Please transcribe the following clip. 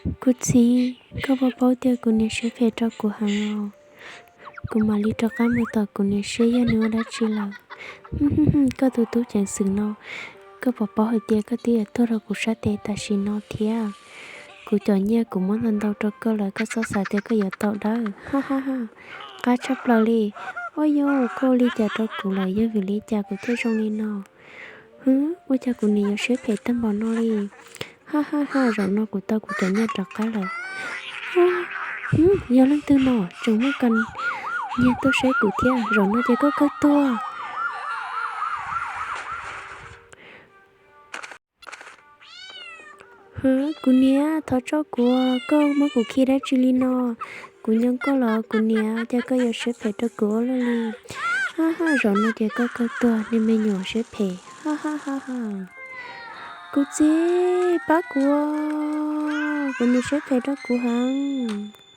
Kuv txiv, koj puas paub tias kuv niam siab phem rau kuv heev os? Kuv mam li rov qab mus tom kuv niam seb yog nws ua dab tsi lawm. Koj tus tub ceev xwm no, koj puas paub hais tias koj twb yuav tuag rau kuv sab tes tam sim no thiab? Kuv cov nyiaj kuv muab ntau ntau rau koj lawm, koj txhob xav tias koj yuav tau dawb. Ha ha ha, qab tshaj plaws li. Ua yog koj ua li cas rau kuv lawm, yog vim li cas kuv thiaj zoo li no? Hwb, ua cas kuv niam yuav siab phem tag npaum no li? Ha ha ha, zaum no kuv tau kuv cov nyiaj rov qab lawm. Hwb, yog leej twg no tseem muab koj nyiaj tuaj saib kuv thiab, zaum no ces koj kawg tuag. Hwb, kuv niam, thov tso kuv, koj muab kuv khi dab tsi li no? Kuv nyob koj los kuv niam, cas koj yuav siab phem rau kuv ua luaj li? Ha ha, zaum no ces koj kawg tuag, niag me nyuam siab phem. Ha ha ha ha. Kuv txiv, pab kuv, kuv niam siab phem rau kuv heev.